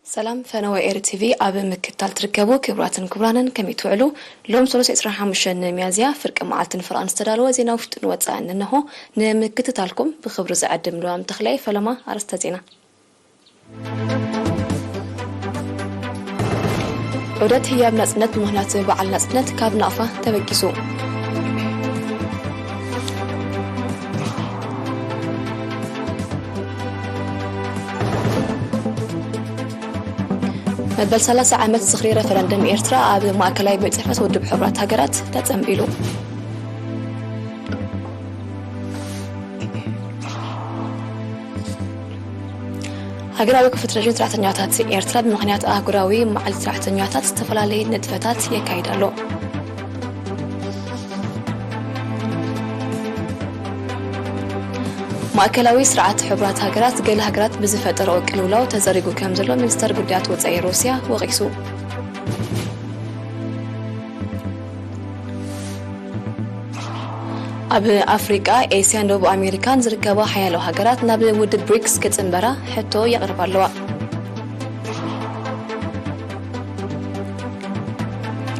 ሰላም ፈነወ ኤሪ ቲቪ ኣብ ምክትታል ትርከቡ ክቡራትን ክቡራንን፣ ከመይ ትውዕሉ? ሎም ሰሉስ ዕስራን ሓሙሽተን ሚያዝያ ፍርቂ መዓልቲ ንፍርቓን ዝተዳለወ ዜና ውሽጥን ወጻእን እንሆ። ንምክትታልኩም ብኽብሪ ዝዕድም ልዋም ተኽላይ። ፈለማ ኣርእስተ ዜና። ዑደት ህያብ ናጽነት ብምኽንያት በዓል ናጽነት ካብ ናቕፋ ተበጊሱ። መበል ሰላሳ ዓመት ዝኽሪ ረፈረንደም ኤርትራ ኣብ ማእከላይ ቤት ጽሕፈት ውድብ ሕቡራት ሃገራት ተጸንቢሉ። ሃገራዊ ኮንፈደሬሽን ሰራሕተኛታት ኤርትራ ብምኽንያት ኣህጉራዊ መዓልቲ ሰራሕተኛታት ዝተፈላለየ ንጥፈታት የካይድ ኣሎ። ማእከላዊ ስርዓት ሕቡራት ሃገራት ገለ ሃገራት ብዝፈጠሮ ቅልውላው ተዘሪጉ ከም ዘሎ ሚኒስተር ጉዳያት ወጻኢ ሩስያ ወቒሱ። ኣብ ኣፍሪቃ፣ ኤስያን ደቡብ ኣሜሪካን ዝርከባ ሓያሎ ሃገራት ናብ ውድብ ብሪክስ ክጽንበራ ሕቶ የቕርባ ኣለዋ።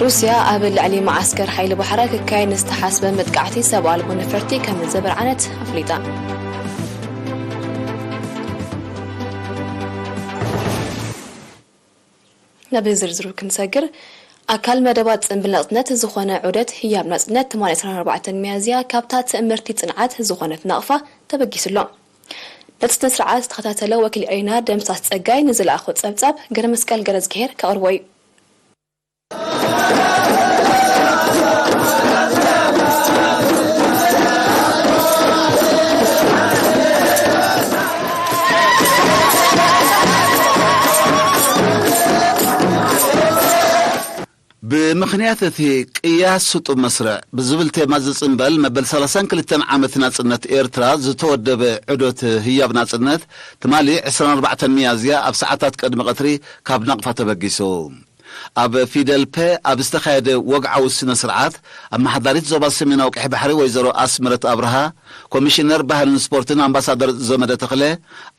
ሩስያ ኣብ ልዕሊ መዓስከር ሓይሊ ባሕራ ክካየድ ንዝተሓስበ መጥቃዕቲ ሰብ ኣልቦ ነፈርቲ ከም ዘበርዓነት ኣፍሊጣ። ናብ ዝርዝሩ ክንሰግር፣ ኣካል መደባት ጽንብል ናጽነት ዝኾነ ዑደት ህያብ ናጽነት ትማሊ ዕስራን ኣርባዕተን ሚያዝያ ካብታ ትእምርቲ ጽንዓት ዝኾነት ናቕፋ ተበጊሱ ኣሎ። ነቲ ስነ ስርዓት ዝተኸታተለ ወኪል ኤሪና ደምሳስ ጸጋይ ንዝለኣኾ ጸብጻብ ገረመስቀል ገረዝግሄር ከቕርቦ እዩ። ብምኽንያት እቲ ቅያ ስጡም መስርዕ ብዝብል ቴማ ዝጽንበል መበል ሰላሳን ክልተን ዓመት ናጽነት ኤርትራ ዝተወደበ ዑደት ህያብ ናጽነት ትማሊ ዕስራን ኣርባዕተን ሚያዝያ ኣብ ሰዓታት ቅድሚ ቀትሪ ካብ ናቕፋ ተበጊሱ። ኣብ ፊደል ፐ ኣብ ዝተኻየደ ወግዓዊ ስነ ስርዓት፣ ኣመሓዳሪት ዞባ ሰሜናዊ ቀይሕ ባሕሪ ወይዘሮ ኣስመረት ኣብርሃ፣ ኮሚሽነር ባህልን ስፖርትን ኣምባሳደር ዘመደ ተኽለ፣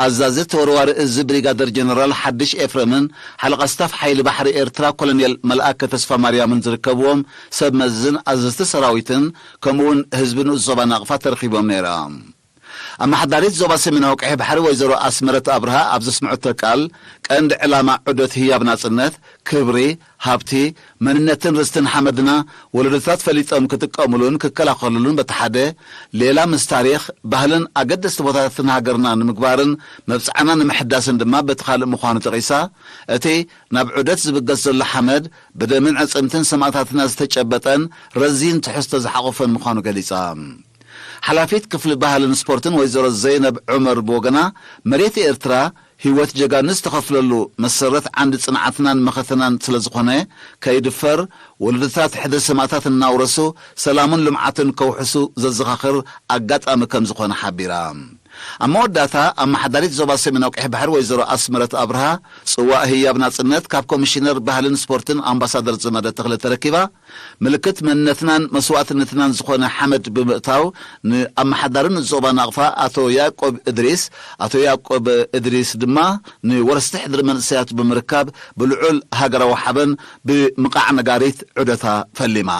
ኣዛዚ ተወርዋሪ እዚ ብሪጋደር ጀነራል ሓድሽ ኤፍረምን ሓለቓ ስታፍ ሓይሊ ባሕሪ ኤርትራ ኮሎኔል መልኣከ ተስፋ ማርያምን ዝርከብዎም ሰብ መዝን ኣዘዝቲ ሰራዊትን ከምኡውን ህዝቢ ንኡስ ዞባ ናቕፋ ተረኺቦም ነይሮም። ኣመሓዳሪት ዞባ ሰሜናዊ ቀይሕ ባሕሪ ወይዘሮ ኣስመረት ኣብርሃ ኣብ ዘስምዐቶ ቃል፣ ቀንዲ ዕላማ ዑደት ህያብ ናጽነት፣ ክብሪ፣ ሃብቲ፣ መንነትን ርስትን ሓመድና ወለዶታት ፈሊጦም ክጥቀሙሉን ክከላኸሉሉን በቲ ሓደ፣ ሌላ ምስ ታሪኽ፣ ባህልን ኣገደስቲ ቦታታትን ሃገርና ንምግባርን መብጽዓና ንምሕዳስን ድማ በቲ ካልእ ምዃኑ ጠቒሳ፣ እቲ ናብ ዑደት ዝብገስ ዘሎ ሓመድ ብደምን ዕጽምትን ሰማእታትና ዝተጨበጠን ረዚን ትሕዝቶ ዝሓቖፈን ምዃኑ ገሊጻ። ሓላፊት ክፍሊ ባህልን ስፖርትን ወይዘሮ ዘይነብ ዑመር ብወገና፣ መሬት ኤርትራ ህይወት ጀጋኑ ዝተኸፍለሉ መሰረት ዓንዲ ጽንዓትናን መኸተናን ስለ ዝኾነ፣ ከይድፈር ወለዶታት ሕድሪ ሰማእታት እናውረሱ ሰላምን ልምዓትን ከውሕሱ ዘዘኻኽር ኣጋጣሚ ከም ዝኾነ ሓቢራ። ኣብ መወዳእታ፣ ኣመሓዳሪት ዞባ ሰሜናዊ ቀይሕ ባሕሪ ወይዘሮ ኣስመረት ኣብርሃ፣ ጽዋእ ህያብ ናጽነት ካብ ኮሚሽነር ባህልን ስፖርትን ኣምባሳደር ዘመደ ተኽለ ተረኪባ፣ ምልክት መንነትናን መስዋእትነትናን ዝኾነ ሓመድ ብምእታው፣ ንኣመሓዳሪ ንኡስ ዞባ ናቕፋ ኣቶ ያዕቆብ እድሪስ፣ ኣቶ ያዕቆብ እድሪስ ድማ ንወረስቲ ሕድሪ መንእሰያቱ ብምርካብ፣ ብልዑል ሃገራዊ ሓበን ብምቓዕ ነጋሪት ዑደታ ፈሊማ።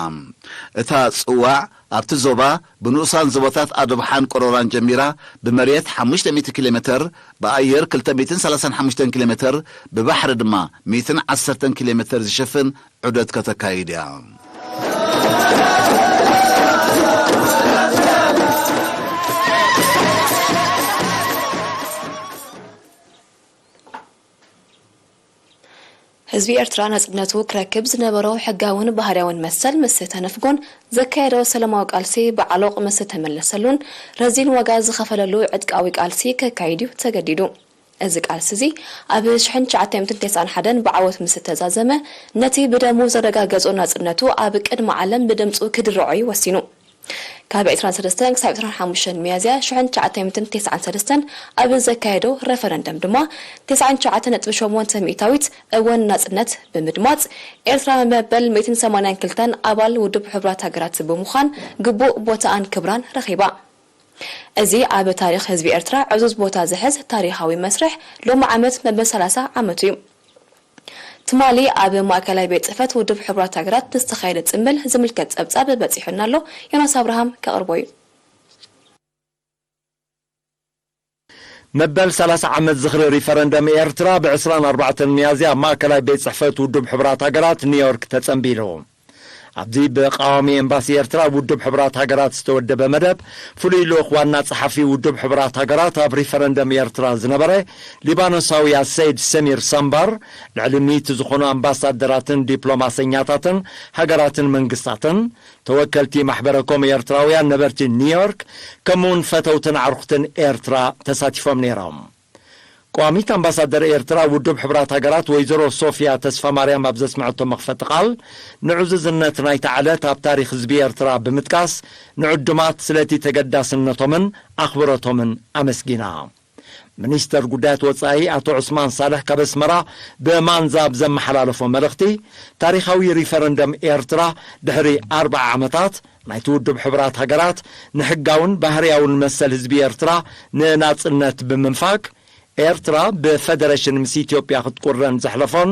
እታ ጽዋዕ ኣብቲ ዞባ ብንኡሳን ዞባታት ኣደብሓን ቆሮራን ጀሚራ፣ ብመሬት ሓሙሽተ ሚእቲ ኪሎ ሜተር፣ ብኣየር ክልተ ሚእትን ሰላሳን ሓሙሽተን ኪሎ ሜተር፣ ብባሕሪ ድማ ሚእትን ዓሰርተን ኪሎ ሜተር ዝሽፍን ዑደት ከተካይድ እያ። ህዝቢ ኤርትራ ናጽነቱ ክረክብ ዝነበሮ ሕጋውን ባህርያውን መሰል ምስ ተነፍጎን፣ ዘካየዶ ሰላማዊ ቃልሲ ብዓሎቕ ምስ ተመለሰሉን ረዚን ዋጋ ዝኸፈለሉ ዕጥቃዊ ቃልሲ ከካይድ እዩ ተገዲዱ። እዚ ቃልሲ እዚ ኣብ ሽሕን ትሽዓተ ሚእትን ተስዓን ሓደን ብዓወት ምስ ተዛዘመ፣ ነቲ ብደሙ ዘረጋገጾ ናጽነቱ ኣብ ቅድሚ ዓለም ብድምጹ ክድርዖ እዩ ወሲኑ። ካብ ዕስራን ሰለስተን ክሳብ ዕስራን ሓሙሽተን ሚያዝያ ሽሕን ትሽዓተ ሚእትን ተስዓን ሰለስተን ኣብ ዘካየዶ ረፈረንደም ድማ፣ ተስዓን ትሽዓተ ነጥቢ ሸሞንተ ሚእታዊት እወን ናጽነት ብምድማጽ፣ ኤርትራ መበል ሚእትን ሰማንያን ክልተን ኣባል ውድብ ሕቡራት ሃገራት ብምዃን ግቡእ ቦታኣን ክብራን ረኺባ። እዚ ኣብ ታሪኽ ህዝቢ ኤርትራ ዕዙዝ ቦታ ዝሕዝ ታሪኻዊ መስርሕ፣ ሎሚ ዓመት መበል ሰላሳ ዓመቱ እዩ። ትማሊ ኣብ ማእከላይ ቤት ጽሕፈት ውድብ ሕቡራት ሃገራት ዝተኻየደ ጽምብል ዝምልከት ጸብጻብ በጺሑና ኣሎ። ዮናስ ኣብርሃም ከቕርቦ እዩ። መበል ሰላሳ ዓመት ዝኽሪ ሪፈረንደም ኤርትራ ብ ዕስራን ኣርባዕተን ሚያዝያ ኣብ ማእከላይ ቤት ጽሕፈት ውድብ ሕቡራት ሃገራት ኒውዮርክ ተጸንቢሉ። ኣብዚ ብቃዋሚ ኤምባሲ ኤርትራ ውድብ ሕቡራት ሃገራት ዝተወደበ መደብ፣ ፍሉይ ልኡኽ ዋና ጸሓፊ ውድብ ሕቡራት ሃገራት ኣብ ሪፈረንደም ኤርትራ ዝነበረ ሊባኖሳዊ ኣሰይድ ሰሚር ሳምባር፣ ልዕሊ ሚእቲ ዝኾኑ ኣምባሳደራትን ዲፕሎማሰኛታትን ሃገራትን መንግስታትን፣ ተወከልቲ ማሕበረ ኮም ኤርትራውያን ነበርቲ ኒውዮርክ፣ ከምኡውን ፈተውትን ኣዕሩኽትን ኤርትራ ተሳቲፎም ነይሮም። ቀዋሚት ኣምባሳደር ኤርትራ ውድብ ሕቡራት ሃገራት ወይዘሮ ሶፍያ ተስፋማርያም ኣብ ዘስምዐቶ መኽፈቲ ቃል፣ ንዕዙዝነት ናይታ ዕለት ኣብ ታሪኽ ህዝቢ ኤርትራ ብምጥቃስ፣ ንዕዱማት ስለቲ ተገዳስነቶምን ኣኽብሮቶምን ኣመስጊና። ሚኒስተር ጉዳያት ወጻኢ ኣቶ ዑስማን ሳልሕ ካብ ኣስመራ ብማንዛ ኣብ ዘመሓላለፎ መልእኽቲ፣ ታሪኻዊ ሪፈረንደም ኤርትራ ድሕሪ ኣርብዓ ዓመታት ናይቲ ውድብ ሕቡራት ሃገራት ንሕጋውን ባህርያውን መሰል ህዝቢ ኤርትራ ንናጽነት ብምንፋግ፣ ኤርትራ ብፈደረሽን ምስ ኢትዮጵያ ክትቁረን ዘሕለፎን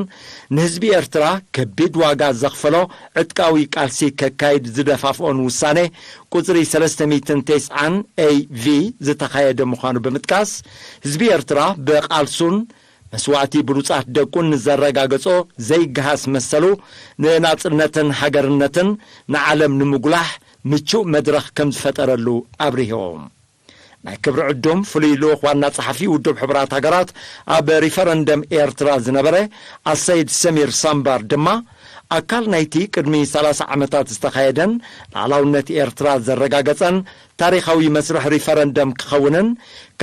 ንህዝቢ ኤርትራ ከቢድ ዋጋ ዘኽፈሎ ዕጥቃዊ ቃልሲ ከካይድ ዝደፋፍኦን ውሳኔ ቁጽሪ ሰለስተ ሚእትን ተስዓን ኤ ቪ ዝተኻየደ ምዃኑ ብምጥቃስ፣ ህዝቢ ኤርትራ ብቃልሱን መስዋእቲ ብሉጻት ደቁን ንዘረጋገጾ ዘይገሃስ መሰሉ ንናጽነትን ሃገርነትን ንዓለም ንምጉላሕ ምቹእ መድረኽ ከም ዝፈጠረሉ ኣብሪሆም። ናይ ክብሪ ዕዱም ፍሉይ ልኡኽ ዋና ጸሓፊ ውድብ ሕቡራት ሃገራት ኣብ ሪፈረንደም ኤርትራ ዝነበረ ኣሰይድ ሰሚር ሳምባር ድማ፣ ኣካል ናይቲ ቅድሚ ሰላሳ ዓመታት ዝተኻየደን ላዕላውነት ኤርትራ ዘረጋገጸን ታሪኻዊ መስርሕ ሪፈረንደም ክኸውንን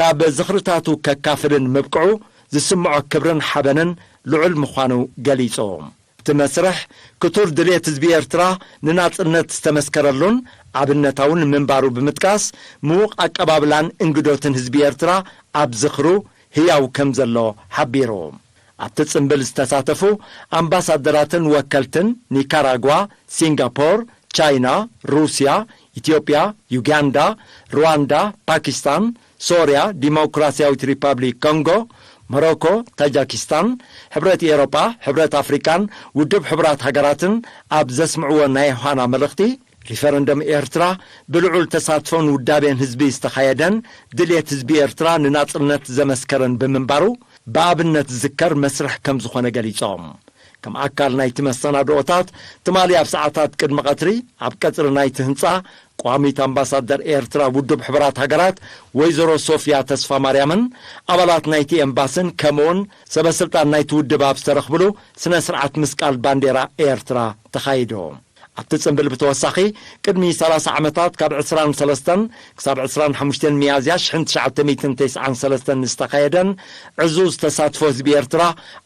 ካብ ዝኽርታቱ ከካፍልን ምብቅዑ ዝስምዖ ክብርን ሓበንን ልዑል ምዃኑ ገሊጹ። እቲ መስርሕ፣ ክቱር ድሌት ህዝቢ ኤርትራ ንናጽነት ዝተመስከረሉን ኣብነታውን ምንባሩ ብምጥቃስ፣ ምዉቕ ኣቀባብላን እንግዶትን ህዝቢ ኤርትራ ኣብ ዝኽሩ ህያው ከም ዘሎ ሓቢሩ። ኣብቲ ጽምብል ዝተሳተፉ ኣምባሳደራትን ወከልትን ኒካራጓ፣ ሲንጋፖር፣ ቻይና፣ ሩስያ፣ ኢትዮጵያ፣ ዩጋንዳ፣ ሩዋንዳ፣ ፓኪስታን፣ ሶርያ፣ ዲሞክራሲያዊት ሪፓብሊክ ኮንጎ፣ ሞሮኮ፣ ታጃኪስታን፣ ሕብረት ኤሮጳ፣ ሕብረት ኣፍሪቃን ውድብ ሕቡራት ሃገራትን ኣብ ዘስምዕዎ ናይ ዮሃና መልእኽቲ፣ ሪፈረንደም ኤርትራ ብልዑል ተሳትፎን ውዳቤን ህዝቢ ዝተኻየደን ድልየት ህዝቢ ኤርትራ ንናጽነት ዘመስከረን ብምንባሩ ብኣብነት ዝዝከር መስርሕ ከም ዝኾነ ገሊጾም። ከም ኣካል ናይቲ መሰናድኦታት፣ ትማሊ ኣብ ሰዓታት ቅድሚ ቀትሪ ኣብ ቀጽሪ ናይቲ ህንጻ፣ ቀዋሚት ኣምባሳደር ኤርትራ ውድብ ሕቡራት ሃገራት ወይዘሮ ሶፍያ ተስፋ ማርያምን ኣባላት ናይቲ ኤምባስን ከምኡውን ሰበ ስልጣን ናይቲ ውድብ ኣብ ዝተረኽብሉ ስነ ስርዓት ምስቃል ባንዴራ ኤርትራ ተኻይዱ። ኣብቲ ጽምብል ብተወሳኺ፣ ቅድሚ ሰላሳ ዓመታት ካብ ዕስራን ሰለስተን ክሳብ ዕስራን ሓሙሽተን ሚያዝያ ሽሕን ትሽዓተ ሚእትን ተስዓን ሰለስተን ዝተኻየደን ዕዙዝ ተሳትፎ ህዝቢ ኤርትራ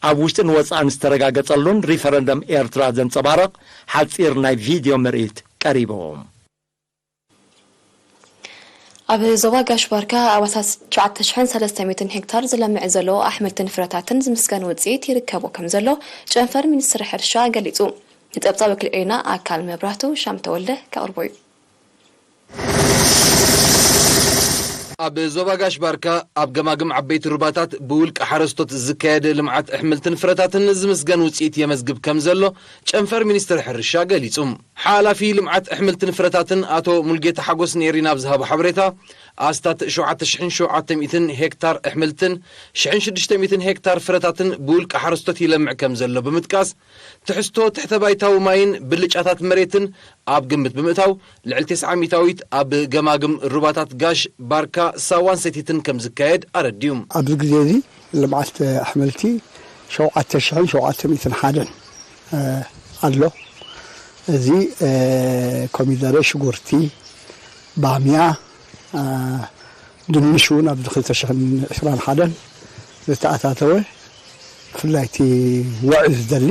ኣብ ውሽጥን ወጻእን ዝተረጋገጸሉን ሪፈረንደም ኤርትራ ዘንጸባርቕ ሓጺር ናይ ቪድዮ ምርኢት ቀሪቡ። ኣብ ዞባ ጋሽ ባርካ ኣብ ኣሳስ ትሽዓተ ሽሕን ሰለስተ ሚእትን ሄክታር ዝለምዕ ዘሎ ኣሕምልትን ፍረታትን ዝምስገን ውጽኢት ይርከቦ ከም ዘሎ ጨንፈር ሚኒስትሪ ሕርሻ ገሊጹ። ንጸብጻብ ወኪል ኤሪና ኣካል መብራህቱ ሻም ተወልደ ከቕርቦ እዩ። ኣብ ዞባ ጋሽ ባርካ ኣብ ገማግም ዓበይቲ ሩባታት ብውልቂ ሓረስቶት ዝካየድ ልምዓት ኣሕምልትን ፍረታትን ዝምስገን ውጽኢት የመዝግብ ከም ዘሎ ጨንፈር ሚኒስትሪ ሕርሻ ገሊጹ። ሓላፊ ልምዓት ኣሕምልትን ፍረታትን ኣቶ ሙልጌታ ሓጎስ ንኤሪና ኣብ ዝሃቦ ሓበሬታ፣ ኣስታት ሸውዓተ ሽሕን ሸውዓተ ሚእትን ሄክታር ኣሕምልትን ሽሕን ሽዱሽተ ሚእትን ሄክታር ፍረታትን ብውልቂ ሓረስቶት ይለምዕ ከም ዘሎ ብምጥቃስ፣ ትሕዝቶ ትሕተ ባይታዊ ማይን ብልጫታት መሬትን ኣብ ግምት ብምእታው፣ ልዕሊ ተስዓ ሚእታዊት ኣብ ገማግም ሩባታት ጋሽ፣ ባርካ፣ ሳዋን ሰቲትን ከም ዝካየድ ኣረዲኡ። ኣብዚ ግዜ እዚ ልምዓት ኣሕምልቲ ሸውዓተ ሽሕን ሸውዓተ ሚእትን ሓደን ኣሎ። እዚ ኮሚደረ፣ ሽጉርቲ፣ ባምያ፣ ድንሽ እውን ኣብዚ ክልተ ሽሕን ዕስራን ሓደን ዝተኣታተወ፣ ብፍላይ እቲ ወዒ ዝደሊ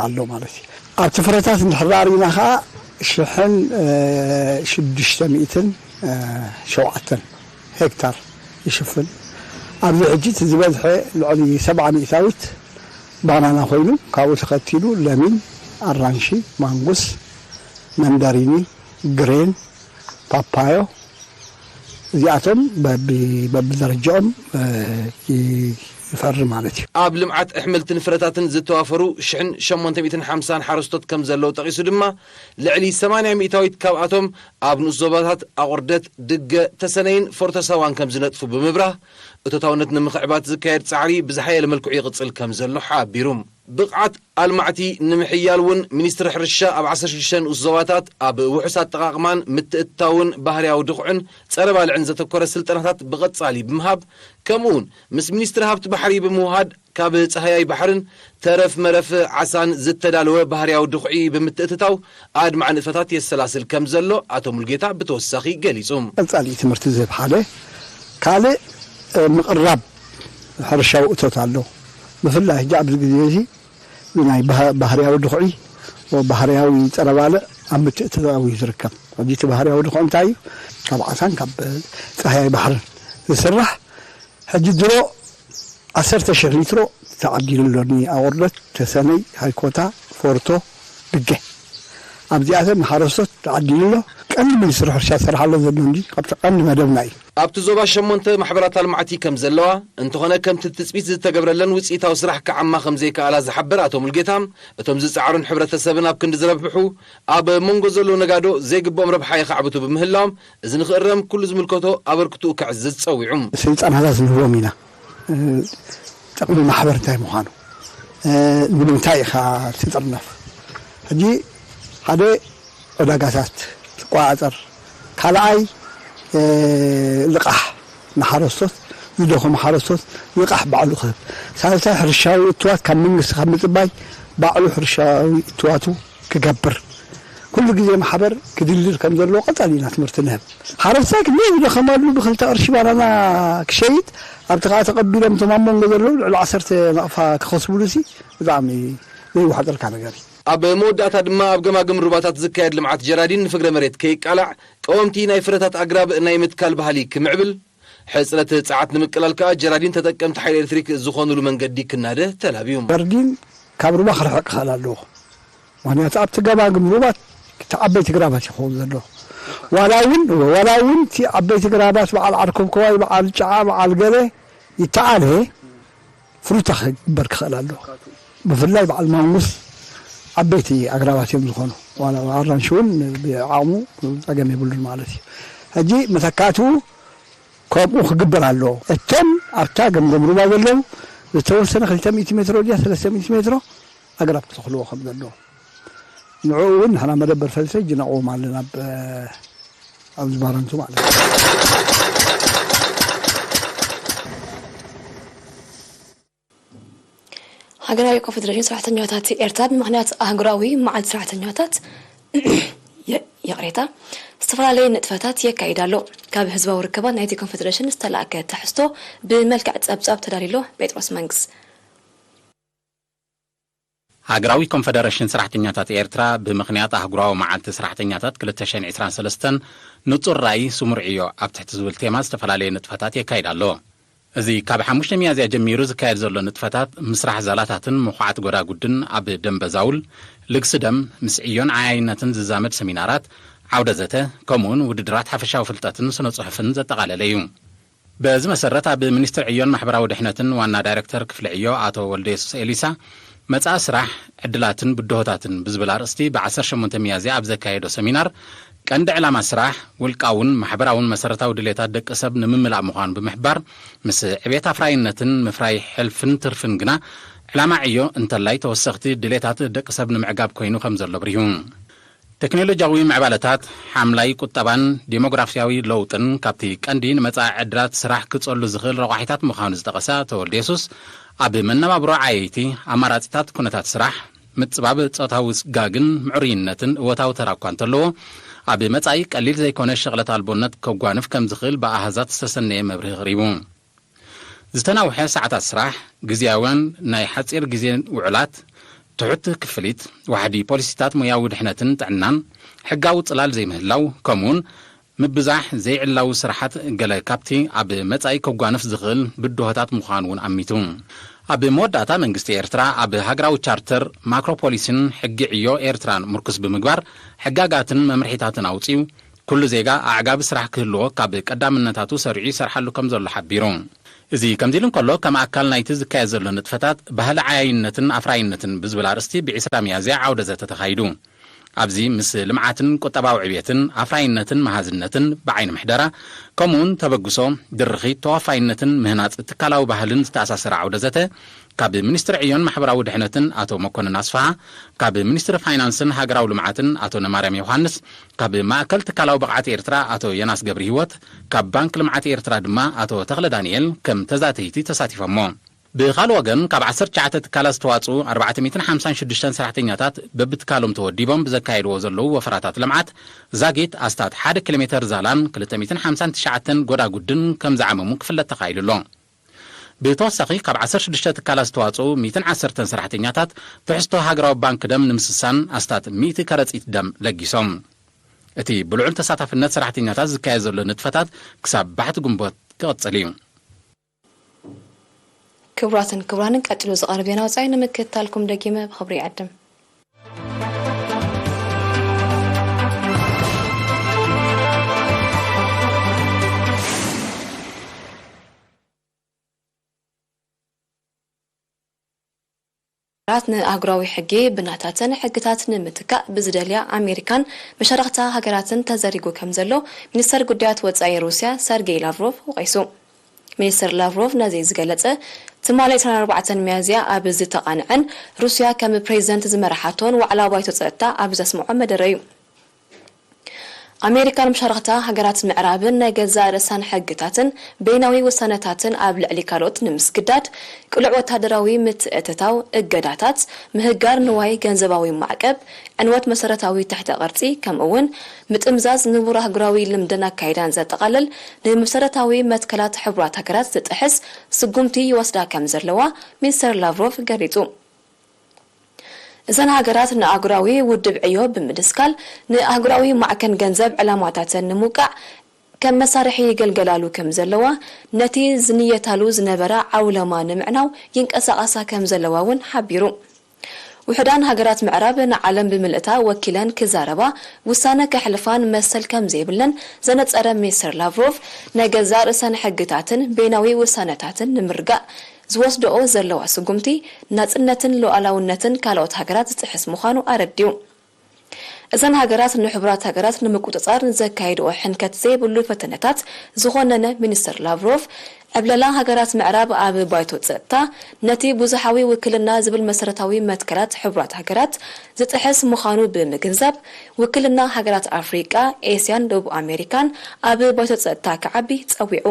ኣሎ ማለት እዩ። ኣብቲ ፍረታት እንድሕር ርኢና ከዓ ሽሕን ሽዱሽተ ሚእትን ሸውዓተን ሄክታር ይሽፍን። ኣብዚ ሕጂ እቲ ዝበዝሐ ልዕሊ ሰብዓ ሚእታዊት ባናና ኮይኑ፣ ካብኡ ተኸቲሉ ለሚን፣ ኣራንሺ፣ ማንጉስ፣ መንደሪኒ፣ ግሬን፣ ፓፓዮ፣ እዚኣቶም በቢ- በብደረጃኦም እ፣ ይፈሪ ማለት እዩ። ኣብ ልምዓት ኣሕምልትን ፍረታትን ዝተዋፈሩ ሽሕን ሸሞንተ ሚእትን ሓምሳን ሓረስቶት ከም ዘለዉ ጠቒሱ ድማ፣ ልዕሊ ሰማንያ ሚእታዊት ካብኣቶም ኣብ ንኡስ ዞባታት ኣቑርደት፣ ድገ፣ ተሰነይን ፎርቶ ሳዋን ከም ዝነጥፉ ብምብራህ፣ እቶታውነት ንምኽዕባት ዝካየድ ጻዕሪ ብዝሓየለ መልክዑ ይቕጽል ከም ዘሎ ሓቢሩ። ብቕዓት ኣልማዕቲ ንምሕያል እውን ሚኒስትሪ ሕርሻ ኣብ ዓሰርተ ሽዱሽተ ንኡስ ዞባታት ኣብ ውሑስ ኣጠቓቕማን ምትእትታውን ባህርያዊ ድኹዕን ጸረ ባልዕን ዘተኮረ ስልጠናታት ብቐጻሊ ብምሃብ፣ ከምኡውን ምስ ሚኒስትሪ ሃብቲ ባሕሪ ብምውሃድ ካብ ጻህያይ ባሕርን ተረፍ መረፍ ዓሳን ዝተዳለወ ባህርያዊ ድኹዒ ብምትእትታው ኣድማዕ ንጥፈታት የሰላስል ከም ዘሎ ኣቶ ሙልጌታ ብተወሳኺ ገሊጹ። ቀጻሊ ትምህርቲ ዝህብ ሓደ፣ ካልእ፣ እ፣ ምቕራብ ሕርሻዊ እቶት ኣሎ። ብፍላይ ሕጂ ኣብዚ ግዜ እዚ ናይ ባህ- ባህርያዊ ድኹዒ፣ ባህርያዊ ጸረ ባልዕ ኣብ ምትእትታው እዩ ዝርከብ። ሕጂ እቲ ባህርያዊ ድኹዒ እንታይ እዩ? ካብ ዓሳን ካብ ጻህያይ ባሕርን ዝስራሕ። ሕጂ ድሮ ዓሰርተ ሽሕ ሊትሮ ተዓዲሉ ኣሎ። ኣቑርደት፣ ተሰነይ፣ ሃይኮታ፣ ፎርቶ፣ ድገ። ኣብዚኣተን ንሓረስቶት ተዓዲሉ ኣሎ። ቀንዲ ሚኒስትሪ ሕርሻ ዝሰርሓሎ ዘሎ እንጂ ካብቲ ቀንዲ መደብና እዩ። ኣብቲ ዞባ ሸሞንተ ማሕበራት ኣልማዕቲ ከም ዘለዋ፣ እንተኾነ ከምቲ ትጽቢት ዝተገብረለን ውጽኢታዊ ስራሕ ክዓማ ከም ዘይከኣላ ዝሓበር ኣቶ ሙልጌታ፣ እቶም ዝጸዓሩን ሕብረተሰብን ኣብ ክንዲ ዝረብሑ፣ ኣብ መንጎ ዘሎ ነጋዶ ዘይግብኦም ረብሓ የኻዕብቱ ብምህላዎም፣ እዚ ንኽእረም ኩሉ ዝምልከቶ ኣበርክትኡ ከዕዝዝ ጸዊዑ። ስልጠናታት ንህቦም ኢና። እ፣ ጥቕሚ ማሕበር እንታይ ምዃኑ፣ እ፣ ንምንታይ ኢኻ ትጥርነፍ? ሕጂ ሓደ ዕዳጋታት ትቆጻጸር፣ ካልኣይ፣ እ፣ ልቓሕ ንሓረስቶት፣ ዝደኸሙ ሓረስቶት ልቓሕ ባዕሉ ክህብ፣ ሳልሳይ ሕርሻዊ እትዋት ካብ መንግስቲ ካብ ምጽባይ ባዕሉ ሕርሻዊ እትዋቱ ክገብር፣ ኩሉ ግዜ ማሕበር ክድልድል ከም ዘለዎ ቀጻሊ ኢና ትምህርቲ ንህብ። ሓረስታይ ክንደይ ዝደኸመሉ ብክልተ ቅርሺ ባናና ክሸይጥ፣ ኣብቲ ከኣ ተቐቢሎም እቶም ኣብ መንጎ ዘለዉ ልዕሊ ዓሰርተ ናቕፋ ክኸስብሉ ሲ ብጣዕሚ ዘይወሓጠልካ ነገር እዩ። ኣብ መወዳእታ ድማ ኣብ ገማግም ሩባታት ዝካየድ ልምዓት ጀራዲን ንፍግረ መሬት ከይቃላዕ፣ ቀወምቲ ናይ ፍረታት ኣግራብ ናይ ምትካል ባህሊ ክምዕብል፣ ሕጽረት ጸዓት ንምቅላል ከኣ ጀራዲን ተጠቀምቲ ሓይሊ ኤሌክትሪክ ዝኾኑሉ መንገዲ ክናደ ተላብዩ። ጀራዲን ካብ ሩባ ክርሕቕ ክኽእል ኣለዎ። ምኽንያቱ ኣብቲ ገማግም ሩባት እቲ ዓበይቲ ግራባት ይኸውን ዘሎ። ዋላ እውን፣ ዋላ እውን እቲ ዓበይቲ ግራባት በዓል ዓርከብከዋይ፣ በዓል ጨዓ፣ በዓል ገለ ይተኣለ፣ ፍሩታ ክግበር ክኽእል ኣለዎ። ብፍላይ በዓል ማንጉስ ዓበይቲ ኣግራባት እዮም ዝኾኑ። ዋላ ኣራንሺ እውን ብዓቕሙ ጸገም የብሉን ማለት እዩ። ሕጂ መተካእትኡ ከምኡ ክግበር ኣለዎ። እቶም ኣብታ ገምገም ሩባ ዘለዉ ዝተወሰነ ክልተ ሚእቲ ሜትሮ ድያ ሰለስተ ሚእቲ ሜትሮ ኣግራብ ክትኽልዎ ከም ዘለዎ። ንዕኡ እውን ንሕና መደበር ፈልሲ ሕጂ ነቕውም ኣለና ኣብ፣ ኣብዚ ባረንቱ ማለት እዩ። ሃገራዊ ኮንፈደሬሽን ሰራሕተኛታት ኤርትራ ብምኽንያት ኣህጉራዊ መዓልቲ ሰራሕተኛታት የ- ይቕሬታ፣ ዝተፈላለየ ንጥፈታት የካይድ ኣሎ። ካብ ህዝባዊ ርክባት ናይቲ ኮንፈደሬሽን ዝተላእከ ትሕዝቶ ብመልክዕ ጸብጻብ ተዳልዩ ኣሎ። ጴጥሮስ መንግስ። ሃገራዊ ኮንፈደሬሽን ሰራሕተኛታት ኤርትራ ብምኽንያት ኣህጉራዊ መዓልቲ ሰራሕተኛታት ክልተ ሽሕን ዕስራን ሰለስተን ንጹር ራእይ ስሙር ዕዮ ኣብ ትሕቲ ዝብል ቴማ ዝተፈላለየ ንጥፈታት የካይድ ኣሎ። እዚ ካብ ሓሙሽተ ሚያዝያ ጀሚሩ ዝካየድ ዘሎ ንጥፈታት ምስራሕ ዛላታትን ምኹዓት ጎዳጉድን ኣብ ደምበ ዛውል፣ ልግሲ ደም፣ ምስ ዕዮን ዓያይነትን ዝዛመድ ሰሚናራት፣ ዓውደ ዘተ፣ ከምኡውን ውድድራት ሓፈሻዊ ፍልጠትን ስነ ጽሑፍን ዘጠቓለለ እዩ። በዚ መሰረት ኣብ ሚኒስትሪ ዕዮን ማሕበራዊ ድሕነትን ዋና ዳይሬክተር ክፍሊ ዕዮ ኣቶ ወልደየሱስ ኤሊሳ፣ መጻኢ ስራሕ፣ ዕድላትን ብድሆታትን ብዝብል ኣርእስቲ ብ ዓሰርተ ሸሞንተ ሚያዝያ ኣብ ዘካየዶ ሰሚናር፣ ቀንዲ ዕላማ ስራሕ፣ ውልቃውን ማሕበራውን መሰረታዊ ድሌታት ደቂ ሰብ ንምምላእ ምዃኑ ብምሕባር፣ ምስ ዕቤት ኣፍራይነትን ምፍራይ ሕልፍን ትርፍን ግና፣ ዕላማ ዕዮ እንተላይ ተወሰኽቲ ድሌታት ደቂ ሰብ ንምዕጋብ ኮይኑ ከም ዘሎ ኣብሪሁ። ቴክኖሎጂያዊ ምዕባለታት፣ ሓምላይ ቁጠባን ዴሞግራፊያዊ ለውጥን ካብቲ ቀንዲ ንመጻኢ ዕድላት ስራሕ ክጸሉ ዝኽእል ረቋሒታት ምዃኑ ዝጠቐሰ ኣቶ ወልደየሱስ፣ ኣብ መነባብሮ ዓየይቲ ኣማራጺታት ኩነታት ስራሕ፣ ምጽባብ ጾታዊ ስጋግን ምዕሩይነትን እወታዊ ተራ እኳ እንተለዎ፣ ኣብ መጻኢ ቀሊል ዘይኮነ ሸቕለት ኣልቦነት ከጓንፍ ከም ዝኽእል ብኣሃዛት ዝተሰነየ መብርሂ ኣቕሪቡ። ዝተናውሐ ሰዓታት ስራሕ፣ ግዝያውያን ናይ ሓጺር ግዜ ውዕላት፣ ትሑት ክፍሊት፣ ዋሕዲ ፖሊሲታት ሞያዊ ድሕነትን ጥዕናን፣ ሕጋዊ ጽላል ዘይምህላው፣ ከምኡውን ምብዛሕ ዘይዕላዊ ስራሓት ገለ ካብቲ ኣብ መጻኢ ከጓንፍ ዝኽእል ብድሆታት ምዃኑ እውን ኣሚቱ። ኣብ መወዳእታ መንግስቲ ኤርትራ ኣብ ሃገራዊ ቻርተር ማክሮ ፖሊሲን ሕጊ ዕዮ ኤርትራን ምርኩስ ብምግባር ሕጋጋትን መምርሒታትን ኣውጺኡ፣ ኩሉ ዜጋ ኣዕጋቢ ስራሕ ክህልዎ ካብ ቀዳምነታቱ ሰሪዑ ይሰርሓሉ ከም ዘሎ ሓቢሩ። እዚ ከምዚ ኢሉ እንከሎ፣ ከም ኣካል ናይቲ ዝካየድ ዘሎ ንጥፈታት፣ ባህሊ ዓያይነትን ኣፍራይነትን ብዝብል ኣርእስቲ ብ ዕስራ ሚያዝያ ዓውደ ዘተ ተኻይዱ። ኣብዚ ምስ ልምዓትን ቁጠባዊ ዕብየትን ኣፍራይነትን መሃዝነትን ብዓይኒ ምሕደራ፣ ከምኡውን ተበግሶ፣ ድርኺት፣ ተዋፋይነትን ምህናፅ ትካላዊ ባህልን ዝተኣሳሰረ ዓውደ ዘተ፣ ካብ ሚኒስትሪ ዕዮን ማሕበራዊ ድሕነትን ኣቶ መኮንን ኣስፍሃ፣ ካብ ሚኒስትሪ ፋይናንስን ሃገራዊ ልምዓትን ኣቶ ነማርያም ዮሃንስ፣ ካብ ማእከል ትካላዊ ብቕዓት ኤርትራ ኣቶ ዮናስ ገብረ ህይወት፣ ካብ ባንክ ልምዓት ኤርትራ ድማ ኣቶ ተኽለ ዳንኤል ከም ተዛተይቲ ተሳቲፎሞ። ብኻልእ ወገን፣ ካብ ዓሰርተ ትሽዓተ ትካላት ዝተዋጽኡ ኣርባዕተ ሚእትን ሓምሳን ሽዱሽተን ሰራሕተኛታት በብትካሎም ተወዲቦም ብዘካየድዎ ዘለዉ ወፈራታት ልምዓት፣ ዛጊት ኣስታት ሓደ ኪሎ ሜተር ዛላን ክልተ ሚእትን ሓምሳን ትሽዓተን ጎዳጉድን ከም ዝዓመሙ ክፍለጥ ተኻኢሉ ኣሎ። ብተወሳኺ፣ ካብ ዓሰርተ ሽዱሽተ ትካላት ዝተዋጽኡ ሚእትን ዓሰርተን ሰራሕተኛታት ትሕዝቶ ሃገራዊ ባንክ ደም ንምስሳን ኣስታት ሚእቲ ከረጺት ደም ለጊሶም። እቲ ብልዑል ተሳታፍነት ሰራሕተኛታት ዝካየድ ዘሎ ንጥፈታት ክሳብ ባሕቲ ግንቦት ክቕጽል እዩ። ክቡራትን ክቡራንን፣ ቀጺሉ ዝቐርብ ዜና ወጻኢ ንምክትታልኩም ደጊመ ብኽብሪ ይዕድም። ሃገራት ንኣህጉራዊ ሕጊ ብናታተን ሕግታት ንምትካእ ብዝደልያ ኣሜሪካን መሻርኽታ ሃገራትን ተዘሪጉ ከም ዘሎ ሚኒስተር ጉዳያት ወጻኢ ሩስያ ሰርጌይ ላቭሮቭ ወቒሱ። ሚኒስተር ላቭሮቭ ነዚ ዝገለጸ ትማሊ ዕስራን ኣርባዕተን ሚያዝያ ኣብ ዝተቓንዐን ሩስያ ከም ፕሬዚደንት ዝመርሓቶን ዋዕላ ባይቶ ጸጥታ ኣብ ዘስምዖ መደረ እዩ። ኣሜሪካን መሻርኽታ ሃገራት ምዕራብን ናይ ገዛእ ርእሳን ሕግታትን በይናዊ ውሳነታትን ኣብ ልዕሊ ካልኦት ንምስግዳድ ቅሉዕ ወታደራዊ ምትእትታው፣ እገዳታት፣ ምህጋር ንዋይ፣ ገንዘባዊ ማዕቀብ፣ ዕንወት መሰረታዊ ትሕተ ቅርጺ፣ ከምኡ እውን ምጥምዛዝ ንቡር ኣህጉራዊ ልምድን ኣካይዳን ዘጠቓልል ንመሰረታዊ መትከላት ሕቡራት ሃገራት ዝጥሕስ ስጉምቲ ይወስዳ ከም ዘለዋ ሚኒስተር ላቭሮቭ ገሊጹ። እዘን ሃገራት ንኣህጉራዊ ውድብ ዕዮ ብምድስካል፣ ንኣህጉራዊ ማዕከን ገንዘብ ዕላማታተን ንምውቃዕ ከም መሳርሒ ይገልገላሉ ከም ዘለዋ፣ ነቲ ዝንየታሉ ዝነበራ ዓውለማ ንምዕናው ይንቀሳቐሳ ከም ዘለዋ እውን ሓቢሩ። ውሑዳን ሃገራት ምዕራብ ንዓለም ብምልእታ ወኪለን ክዛረባ፣ ውሳነ ከሕልፋን መሰል ከም ዘይብለን ዘነጸረ ሚኒስተር ላቭሮቭ፣ ናይ ገዛእ ርእሰን ሕግታትን በይናዊ ውሳነታትን ንምርጋእ ዝወስድኦ ዘለዋ ስጉምቲ፣ ናጽነትን ሉዓላውነትን ካልኦት ሃገራት ዝጥሕስ ምዃኑ ኣረዲኡ። እዘን ሃገራት ንሕቡራት ሃገራት ንምቁጽጻር ንዘካይድኦ ሕንከት ዘይብሉ ፈተነታት ዝኾነነ ሚኒስተር ላቭሮቭ፣ ዕብለላ ሃገራት ምዕራብ ኣብ ባይቶ ጸጥታ ነቲ ብዙሓዊ ውክልና ዝብል መሰረታዊ መትከላት ሕቡራት ሃገራት ዝጥሕስ ምዃኑ ብምግንዛብ፣ ውክልና ሃገራት ኣፍሪቃ፣ ኤስያን ደቡብ ኣሜሪካን ኣብ ባይቶ ጸጥታ ክዓቢ ጸዊዑ።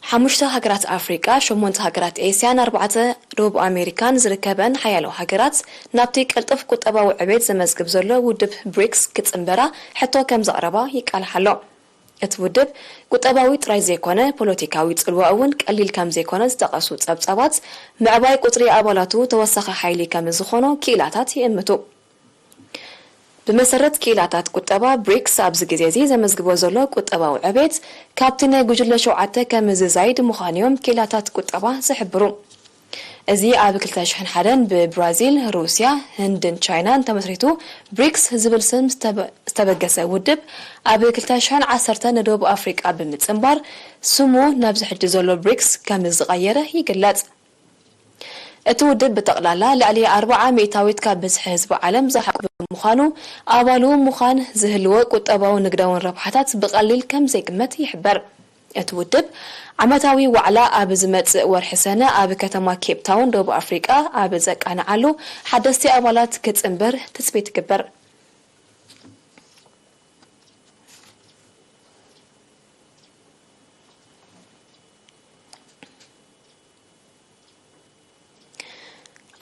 ሓሙሽተ ሃገራት ኣፍሪቃ፣ ሸሞንተ ሃገራት ኤስያን ኣርባዕተ ደቡብ ኣሜሪካን ዝርከበን ሓያሎ ሃገራት ናብቲ ቅልጡፍ ቁጠባዊ ዕቤት ዘመዝግብ ዘሎ ውድብ ብሪክስ ክጽንበራ ሕቶ ከም ዘቕረባ ይቃልሓ ኣሎ። እቲ ውድብ ቁጠባዊ ጥራይ ዘይኮነ፣ ፖለቲካዊ ጽልዋ እውን ቀሊል ከም ዘይኮነ ዝጠቐሱ ጸብጻባት፣ ምዕባይ ቁጽሪ ኣባላቱ ተወሳኺ ሓይሊ ከም ዝኾኖ ክኢላታት ይእምቱ። ብመሰረት ክኢላታት ቁጠባ፣ ብሪክስ ኣብዚ ግዜ እዚ ዘመዝግቦ ዘሎ ቁጠባዊ ዕቤት ካብቲ ናይ ጉጅለ ሸውዓተ ከም ዝዛይድ ምዃኑ እዮም ክኢላታት ቁጠባ ዝሕብሩ። እዚ ኣብ ክልተ ሽሕን ሓደን ብብራዚል፣ ሩስያ፣ ህንድን ቻይናን ተመስሪቱ ብሪክስ ዝብል ስም ዝተበ-፣ ዝተበገሰ ውድብ፣ ኣብ ክልተ ሽሕን ዓሰርተን ንደቡብ ኣፍሪቃ ብምጽንባር ስሙ ናብዚ ሕጂ ዘሎ ብሪክስ ከም ዝቐየረ ይግለጽ። እቲ ውድብ ብጠቕላላ ልዕሊ ኣርብዓ ሚእታዊት ካብ ብዝሒ ህዝቢ ዓለም ዝሓቁፍ ብምዃኑ፣ ኣባሉ ምዃን ዝህልዎ ቁጠባውን ንግዳውን ረብሓታት ብቐሊል ከም ዘይግመት ይሕበር። እቲ ውድብ ዓመታዊ ዋዕላ ኣብ ዝመጽእ ወርሒ ሰነ ኣብ ከተማ ኬፕ ታውን ደቡብ ኣፍሪቃ ኣብ ዘቃንዓሉ ሓደስቲ ኣባላት ክጽንበር ትጽቢት ይግበር።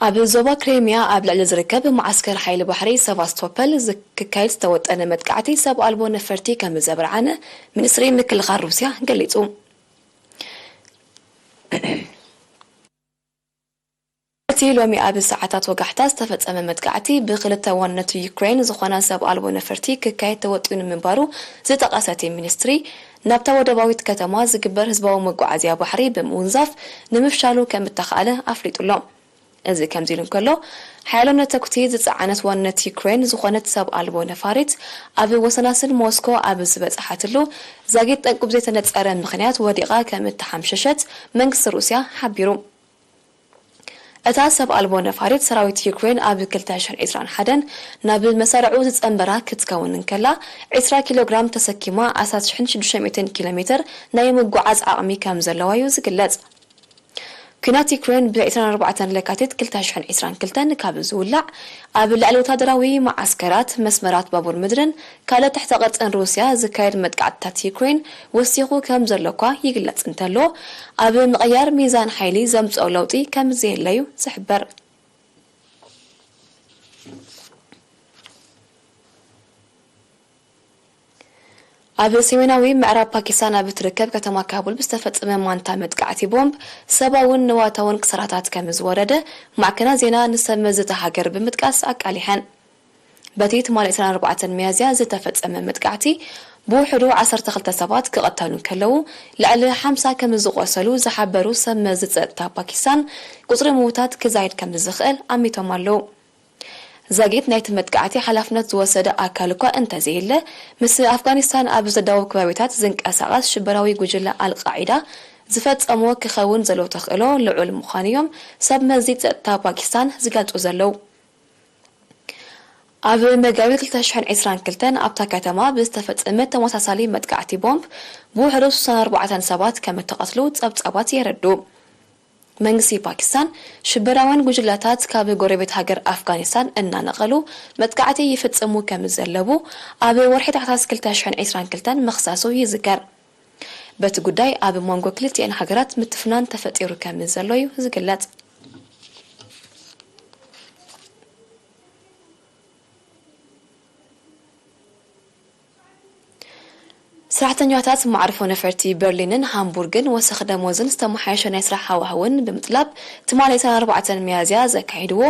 ኣብ ዞባ ክሬምያ ኣብ ልዕሊ ዝርከብ መዓስከር ሓይሊ ባሕሪ ሰቫስቶፐል ዝ-፣ ክካየድ ዝተወጠነ መጥቃዕቲ ሰብ ኣልቦ ነፈርቲ ከም ዘብርዓነ ሚኒስትሪ ምክልኻል ሩስያ ገሊጹ። እቲ ሎሚ ኣብ ሰዓታት ወጋሕታ ዝተፈጸመ መጥቃዕቲ ብክልተ ዋንነት ዩክሬን ዝኾና ሰብ ኣልቦ ነፈርቲ ክካየድ ተወጢኑ ምንባሩ ዝጠቐሰ እቲ ሚኒስትሪ፣ ናብታ ወደባዊት ከተማ ዝግበር ህዝባዊ መጓዓዝያ ባሕሪ ብምውንዛፍ ንምፍሻሉ ከም እተኻእለ ኣፍሊጡ ኣሎ። እዚ ከምዚ ኢሉ እንከሎ፣ ሓያሎ ነተኩቲ ዝጸዓነት ዋነት ዩክሬን ዝኾነት ሰብ ኣልቦ ነፋሪት ኣብ ወሰናስን ሞስኮ ኣብ ዝበጽሓትሉ፣ ዛጊት ጠንቁ ብዘይተነጸረ ምኽንያት ወዲቓ ከም እተሓምሸሸት መንግስቲ ሩስያ ሓቢሩ። እታ ሰብ ኣልቦ ነፋሪት ሰራዊት ዩክሬን ኣብ ክልተ ሽሕን ዕስራን ሓደን ናብ መሳርዑ ዝጸንበራ ክትከውን እንከላ፣ ዕስራ ኪሎ ግራም ተሰኪማ ኣስታት ሽሕን ሽዱሽተ ሚእትን ኪሎ ሜትር ናይ ምጉዓዝ ዓቕሚ ከም ዘለዋ እዩ ዝግለጽ። ኲናት ዩክሬን ብ ዕስራን ኣርባዕተን ለካቲት ክልተ ሽሕን ዕስራን ክልተን ካብ ዝውላዕ፣ ኣብ ልዕሊ ወታደራዊ መዓስከራት፣ መስመራት ባቡር ምድርን ካልእ ትሕተ ቅርጽን ሩስያ ዝካየድ መጥቃዕትታት ዩክሬን ወሲኹ ከም ዘሎ እኳ ይግለጽ እንተሎ፣ ኣብ ምቕያር ሚዛን ሓይሊ ዘምጽኦ ለውጢ ከም ዘየለዩ ዝሕበር። ኣብ ሰሜናዊ ምዕራብ ፓኪስታን ኣብ እትርከብ ከተማ ካቡል ብዝተፈጸመ ማንታ መጥቃዕቲ ቦምብ ሰብኣውን ንዋታውን ክሳራታት ከም ዝወረደ ማዕከናት ዜና ንሰብ መዚ እታ ሃገር ብምጥቃስ ኣቃሊሐን። በቲ ትማሊ ዕስራን ኣርባዕተን ሚያዝያ ዝተፈጸመ መጥቃዕቲ ብውሕዱ ዓሰርተ ክልተ ሰባት ክቐተሉ እንከለዉ፣ ልዕሊ ሓምሳ ከም ዝቖሰሉ ዝሓበሩ ሰብ መዚ ጸጥታ ፓኪስታን፣ ቁጽሪ ምዉታት ክዛይድ ከም ዝኽእል ኣሚቶም ኣለዉ። ዛጊት ናይቲ መጥቃዕቲ ሓላፍነት ዝወሰደ ኣካል እኳ እንተዘየለ፣ ምስ ኣፍጋኒስታን ኣብ ዘዳውብ ከባቢታት ዝንቀሳቐስ ሽበራዊ ጉጅለ ኣልቃዒዳ ዝፈጸሞ ክኸውን ዘለዎ ተኽእሎ ልዑል ምዃኑ እዮም ሰብ መዚ ጸጥታ ፓኪስታን ዝገልጹ ዘለዉ። ኣብ መጋቢት ክልተ ሽሕን ዕስራን ክልተን ኣብታ ከተማ ብዝተፈጸመ ተመሳሳሊ መጥቃዕቲ ቦምብ ብውሕዱ ስሳን ኣርባዕተን ሰባት ከም እተቐትሉ ጸብጻባት የረድኡ። መንግስቲ ፓኪስታን ሽበራውያን ጉጅለታት ካብ ጎረቤት ሃገር ኣፍጋኒስታን እናነቐሉ መጥቃዕቲ ይፍጽሙ ከም ዘለዉ ኣብ ወርሒ ታሕሳስ ክልተ ሽሕን ዕስራን ክልተን ምኽሳሱ ይዝከር። በቲ ጉዳይ ኣብ መንጎ ክልቲኤን ሃገራት ምትፍናን ተፈጢሩ ከም ዘሎ እዩ ዝግለጽ። ሰራሕተኛታት መዓርፎ ነፈርቲ በርሊንን ሃምቡርግን ወሰኽ ደሞዝን ዝተመሓየሸ ናይ ስራሕ ሃዋህውን ብምጥላብ፣ ትማሊ ዕስራን ኣርባዕተን ሚያዝያ ዘካየድዎ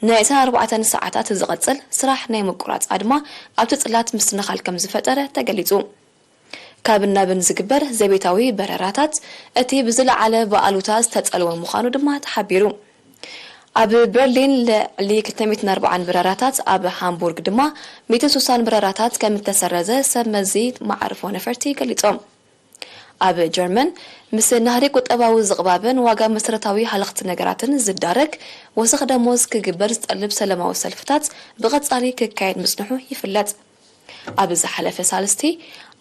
ናይ ዕስራን ኣርባዕተን ሰዓታት ዝቐጽል ስራሕ ናይ ምቁራጽ ኣድማ ኣብቲ ጽላት ምስትንኻል ከም ዝፈጠረ ተገሊጹ። ካብን ናብን ዝግበር ዘቤታዊ በረራታት እቲ ብዝለዓለ ብኣሉታ ዝተጸልወ ምዃኑ ድማ ተሓቢሩ። ኣብ በርሊን ልዕሊ ክልተ ሚእትን ኣርባዓን በረራታት፣ ኣብ ሃምቡርግ ድማ ሚእትን ስሳን በረራታት ከም እተሰረዘ ሰብ መዚ መዓርፎ ነፈርቲ ገሊጾም። ኣብ ጀርመን፣ ምስ ናህሪ ቁጠባዊ ዝቕባብን ዋጋ መሰረታዊ ሃለኽቲ ነገራትን ዝዳረግ ወሰኽ ደሞዝ ክግበር ዝጠልብ ሰለማዊ ሰልፍታት ብቐጻሊ ክካየድ ምጽንሑ ይፍለጥ። ኣብ ዝሓለፈ ሳልስቲ፣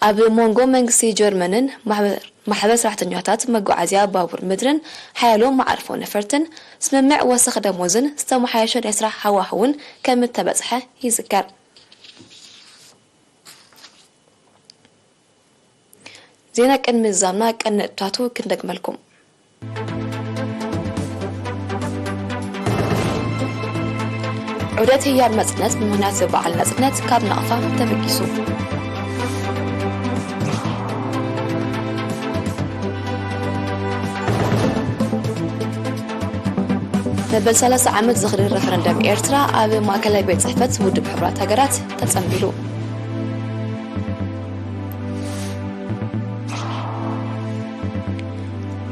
ኣብ መንጎ መንግስቲ ጀርመንን ማሕበር፣ ማሕበር ሰራሕተኛታት መጓዓዝያ ባቡር ምድርን ሓያሎ መዓርፎ ነፈርትን ስምምዕ ወሰኽ ደሞዝን ዝተመሓየሸ ናይ ስራሕ ሃዋህውን ከም እተበጽሐ ይዝከር። ዜና ቅድሚ ዝዛምና ቀንዲ ነጥብታቱ ክንደግመልኩም። ዑደት ህያብ ናጽነት ብምኽንያት በዓል ናጽነት ካብ ናቕፋ ተበጊሱ። መበል ሰላሳ ዓመት ዝኽሪ ረፈረንደም ኤርትራ ኣብ ማእከላይ ቤት ጽሕፈት ውድብ ሕቡራት ሃገራት ተጸንቢሉ።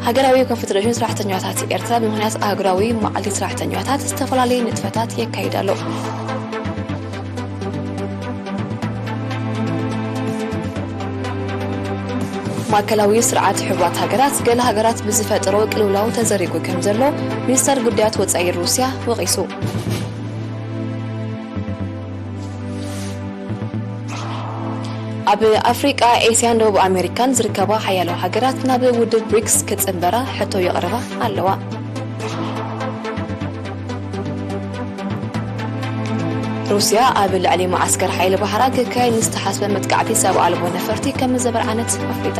ሃገራዊ ኮንፈደሬሽን ሰራሕተኛታት ኤርትራ ብምኽንያት ኣህጉራዊ መዓልቲ ሰራሕተኛታት ዝተፈላለዩ ንጥፈታት የካይድ ኣሎ። ማእከላዊ ስርዓት ሕቡራት ሃገራት ገለ ሃገራት ብዝፈጠሮ ቅልውላው ተዘሪጉ ከም ዘሎ ሚኒስተር ጉዳያት ወጻኢ ሩስያ ወቒሱ። ኣብ ኣፍሪቃ፣ ኤስያን ደቡብ ኣሜሪካን ዝርከባ ሓያሎ ሃገራት ናብ ውድብ ብሪክስ ክጽንበራ ሕቶ የቕርባ ኣለዋ። ሩስያ ኣብ ልዕሊ መዓስከር ሓይሊ ባሕራ ክካየድ ንዝተሓስበ መጥቃዕቲ ሰብ ኣልቦ ነፈርቲ ከም ዘበርዓነት ኣፍሊጣ።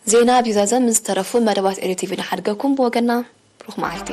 ዜና ኣብ ዛዘም ምስ ዝተረፉ መደባት ኤሪ ቲቪ ንሓድገኩም። ብወገና ብሩኽ መዓልቲ።